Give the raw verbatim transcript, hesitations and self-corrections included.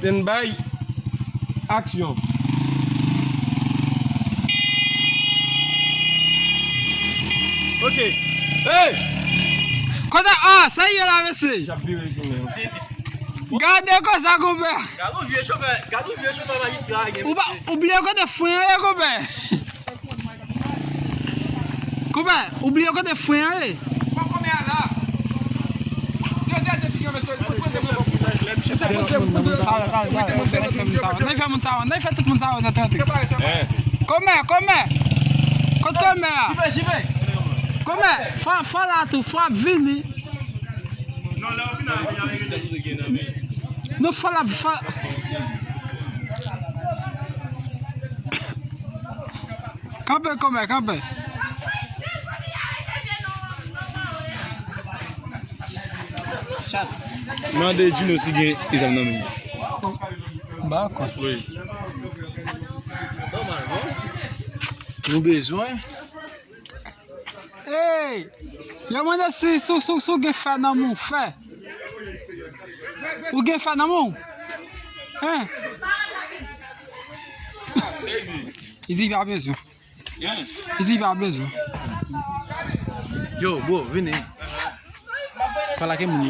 Stand by. Action. Ok. Hey! Kote, ah, sa ye la, mesye? Gade konsa, konpè. Gade yon vye chofè, gade yon vye chofè majistra a gen, ou pa, mesye. Ou bliye kote fren an ye, konpè. Konpè, ou bliye kote fren an ye. N a fè moun sa yo, n a fè tout moun sa yo nan tante. Kòmè, kòmè. Kot kòmè a? Kòmè, fò, fò la tou, fò ap vini. Non, fò la, fò. Kanpe, kòmè, kanpe. Mande Djino si gen zam nan men. Ba kwa. Wi. Nou bezwen. Hey! Yo mande si, si, si, si w gen fè nan men w, fè. Ou gen fè nan men w? Hein? Li di pa bezwen. Li di pa bezwen. Yo, bro, vini. Pale ak moun yo.